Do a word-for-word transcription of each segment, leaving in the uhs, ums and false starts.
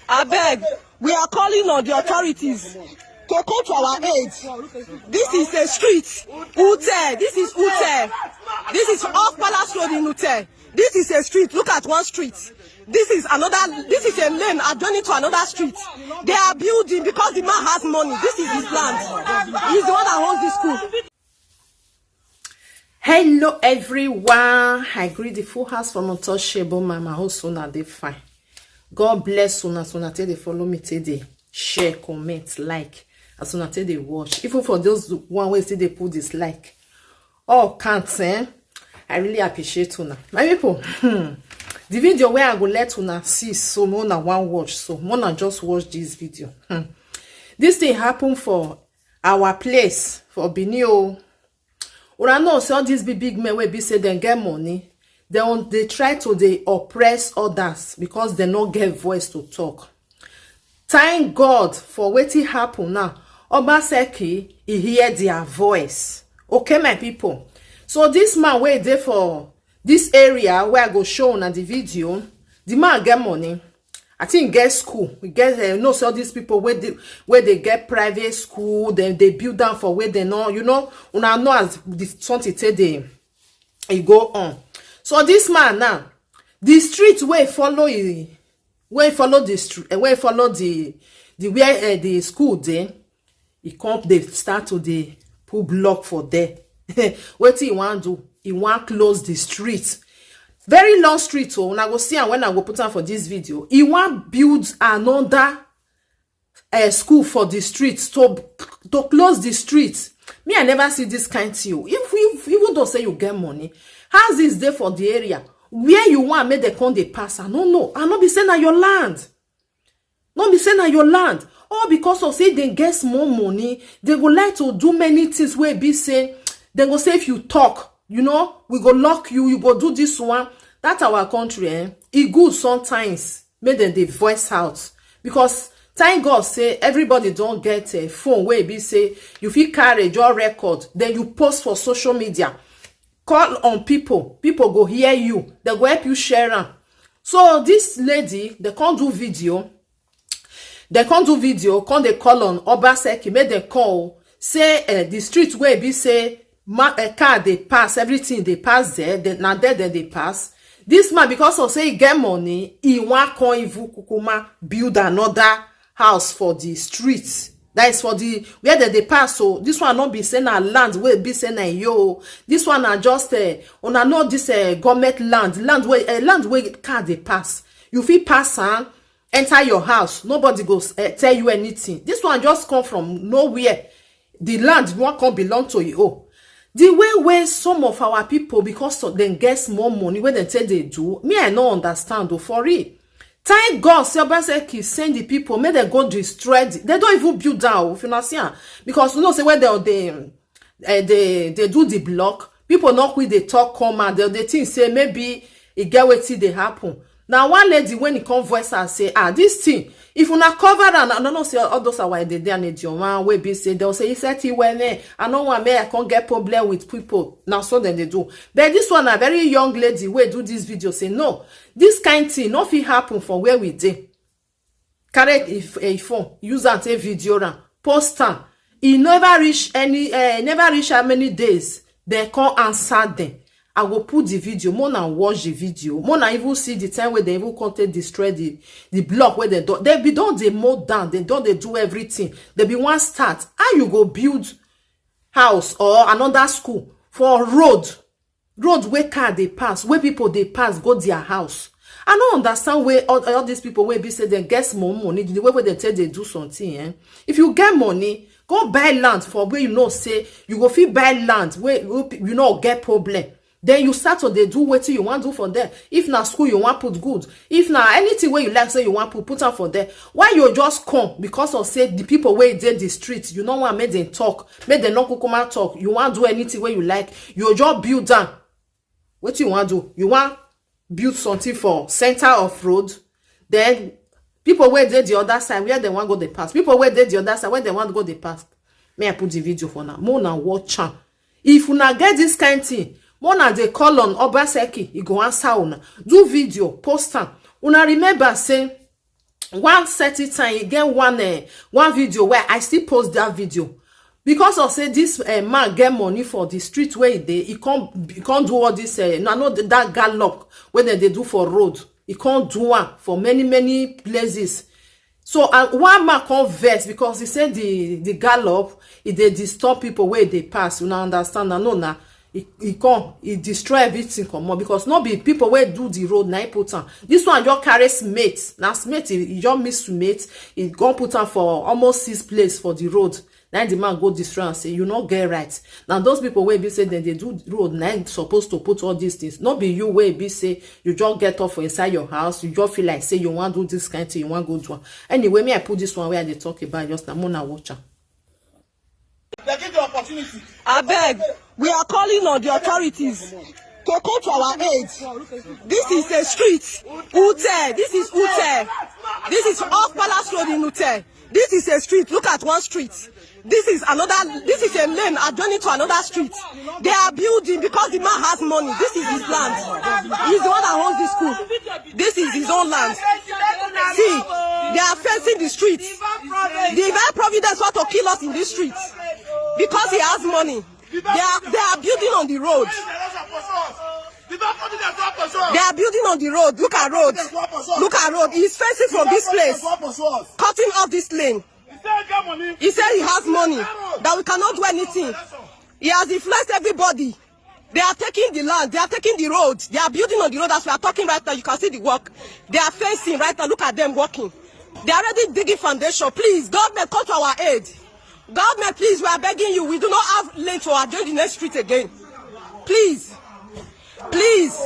Abeg, we are calling on the authorities to come to our aid. This is a street. Ute, this is Ute. This is off Palace Road in Ute. This is a street. Look at one street. This is another, this is a lane adjoining to another street. They are building because the man has money. This is his land. He's the one that owns this school. Hello everyone, I greet the full house from Untouchable Mama. Hope una dey fine. God bless una as una take dey follow me, take dey share, comment, like, as una take dey watch. Even for those one wey still dey put dislike, all count, eh? I really appreciate una. My people, hmm, the video wey I go let una see, so make una wan watch, so make una just watch this video. Hmm. This thing happen for our place for Benin o. Una know say all these big big men wey be say dem get money, dem dey try to dey oppress others because dem no get voice to talk. Thank God for wetin happen now. Obaseki, he hear their voice. Okay, my people. So this man wey dey for this area wey I go show una the video, the man get money. I think get school. We get, uh, you know, so these people where they, where they get private school, then they build down for where they know, you know, una know as the something take dey e go on. So this man now, the street wey follow e wey follow the street, eh, wey follow the the where, eh, the school dey, e come dey start to dey put block for there. Wetin e wan do? E wan close the street. Very long street o. Una go see am when I go put am for this video. E wan build another, eh, school for the street to to close the street. Me, I never see this kind thing o. If, if even though say you get money, houses dey for the area where you wan make dem come dey pass, I no know. I no be say na your land. No be say na your land. All because of say dem get small money, dem go like to do many things wey be say dem go say if you talk, you know, we go lock you, you go do this one. That our country, eh, e good sometimes make dem dey voice out, because thank God say everybody don get a phone wey be say you fit carry your record, then you post for social media, call on people, people go hear you, dem go help you share am. So this lady, dem come do video, dem come do video, come dey call on Obaseki, make dem come say, eh, the street wey be say ma eh, car dey pass, everything dey pass there, then na there dem dey pass. This man, because of say e get money, e wan come even kukuma build another house for the street. That is for the where dem dey pass. So this one no be say na land wey be say na yo. This one na just, uh, una know this, uh, government land, land wey, uh, land wey car dey pass. You fit pass am, enter your house, nobody go, uh, tell you anything. This one just come from nowhere. The land wan come belong to you. The way wey some of our people, because of dem get small money wey dem take dey do, me, I no understand o, for real. Thank God say Obaseki send the people make dem go destroy the, dem don even build am o, if una see am, because you know say when dem dey, eh, dey dey do the block, people no quick dey talk come out, dem dey think say maybe e get wetin dey happen. Na one lady, when e come voice am say, ah, this thing, if una cover am, I no know say all those our Edede and Ijeoma wey be say dem say, "Iṣẹ́ ti wẹ́nẹ̀, I no wan make I come get problem with people." Na so dem dey do. But this one na very young lady wey do this video say, no, this kind thing no fit happen for where we dey. Carry e f- e phone, use am take video am, post am. E never reach any, eh, never reach how many days, dem come answer dem. I go put the video, make una watch the video, make una even see the time wey dem even come take destroy the the block wey dem don, dem be don dey mow down, dem don dey do everything. Dem be wan start. How you go build house or another school for road, road wey car dey pass, wey people dey pass go their house? I no understand where all, all these people wey be say dem get small money, the way wey dem take dey do something, eh? If you get money, go buy land for where you know say you go fit buy land wey wey pe- you no get problem. Then you start to dey do wetin you wan do for there. If na school you wan put, good. If na anything wey you like say you wan put, put am for there. Why you just come because of say the people wey dey the street, you no wan make dem talk, make dem no kukuma talk? You wan do anything wey you like, you just build am. Wetin you wan do? You wan build something for center of road, then people wey dey the other side, where dem wan go dey pass, people wey dey the other side, where dem wan go dey pass. May I put the video for now, make una watch am. If una get this kind thing, make una dey call on Obaseki, e go answer una. Do video, post am. Una remember say One certain time, e get one, eh, one video where I still post that video. Because of say this, eh, man get money for the street where he dey, he come, he come do all this, eh, na no, that gallop wey dem dey do for road. He come do am for many, many places. So, uh, one man come vex because he say the, the gallop, e dey disturb people wey dey pass. Una understand? Na no, na e, e come, e destroy everything comot, because no be people wey do the road na im put am. This one just carry smate. Na smate, e, e just mix smate. E come put am for almost six place for the road. Na the man go destroy and say, "You no get right." Now those people wey be say dem dey do road, na im suppose to put all these things. No be you wey be say you just get up for inside your house, you just feel like say you wan do this kind thing, you wan go do am. Anyway, me, I put this one where I dey talk about just now. Mona, watch am. They give the opportunity. Abeg, we are calling on the authorities to come to our aid. This is a street. Ute, this is Ute. This is off Palace Road in Ute. This is a street. Look at one street. This is another, this is a lane adjoining to another street. They are building because the man has money. This is his land. He's the one that owns this school. This is his own land. See, they are fencing the street. The very Providence want to kill us in this street because he has money. They are, they are building on the road. They are building on the road. Look at road. Look at road. He's fencing from this place, cutting off this lane. He said he has money, that we cannot do anything. He has influenced everybody. They are taking the land. They are taking the road. They are building on the road as we are talking right now. You can see the work. They are fencing right now. Look at them working. They are already digging foundation. Please, government, come to our aid. Government, please, we are begging you. We do not have lane to adjoin the next street again. Please. Please.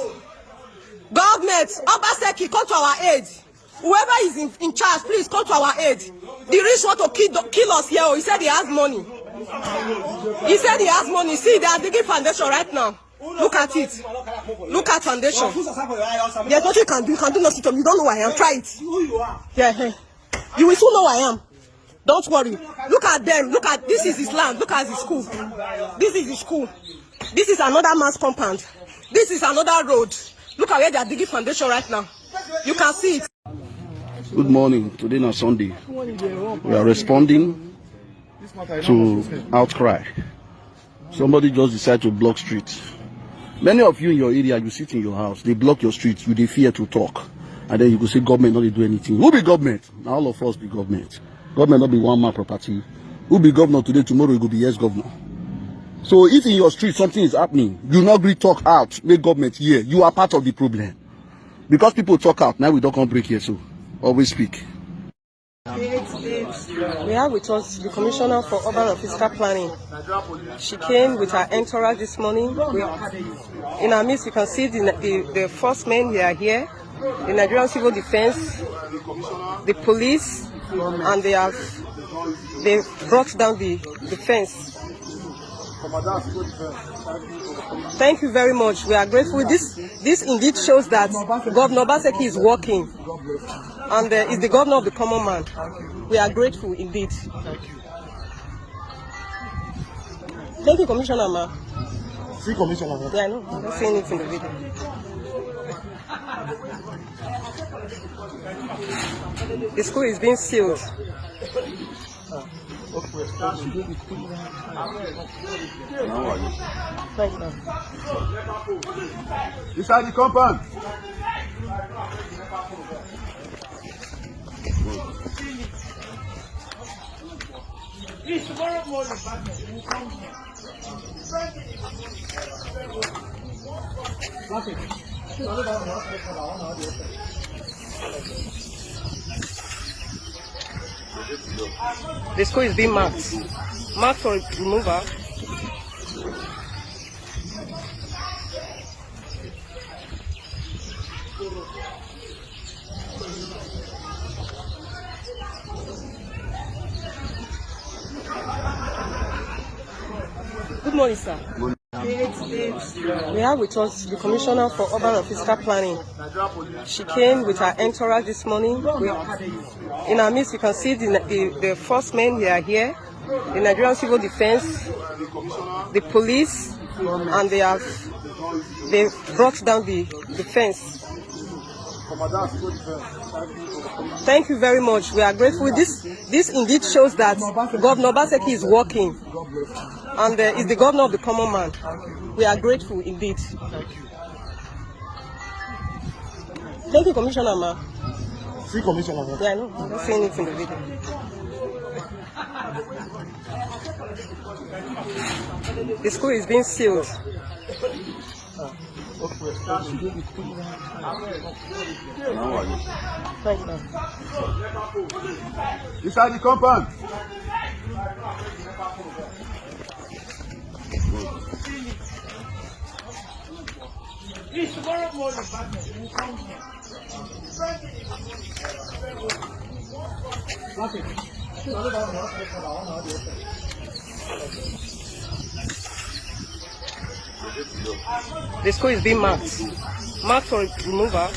Government, Obaseki, come to our aid. Whoever is in, in charge, please come to our aid. The rich want to kill, kill us here. Oh, he said he has money. He said he has money. See, they are digging foundation right now. Look at it. Look at foundation. There's nothing you can do. You can do nothing to me. You don't know who I am. Try it. Yeah, eh. You will soon know who I am. Don't worry. Look at them. Look at, this is his land. Look at his school. This is his school. This is another man's compound. This is another road. Look at where they are digging foundation right now. You can see it. Good morning. Today na Sunday. We are responding to outcry. Somebody just decide to block street. Many of you in your area, you sit in your house, they block your street, you dey fear to talk. And then you go say government no dey do anything. Who be government? Na all of us be government. Government no be one man property. Who be governor today, tomorrow you go be yes governor. So if in your street something is happening, you no gree talk out, make government hear. You are part of the problem. Because people talk out, now we don't come break here, so always speak. We have with us the commissioner for urban and fiscal planning. She came with her entourage this morning. We, in our midst, you can see the, the, the force men, they are here. The Nigerian Civil Defense, the police, and they have, they brought down the, the fence. Thank you very much. We are grateful. This, this indeed shows that Governor Obaseki is working, and, uh, is the governor of the common man. We are grateful indeed. Thank you, Commissioner, ma. See, Commissioner. Yeah, I know. I don't see anything in the video. The school is being sealed. Inside the compound. Please, tomorrow morning, back here. The school is being marked. Marked for removal. Good morning, sir. We have with us the commissioner for urban and fiscal planning. She came with her entourage this morning. We, in our midst, you can see the, the, the force men, they are here. The Nigerian Civil Defense, the police, and they have, they brought down the, the fence. Thank you very much. We are grateful. This this indeed shows that Governor Obaseki is working, and uh, is the governor of the common man. We are grateful indeed. Thank you, Commissioner, ma. See, Commissioner. Yeah, I know. I'm not saying it in the video. The school is being sealed. Thank you. Inside the compound. The school is being marked. Marked for removal.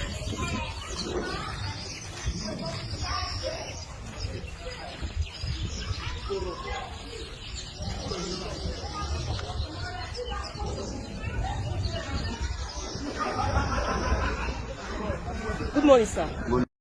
Good morning, sir.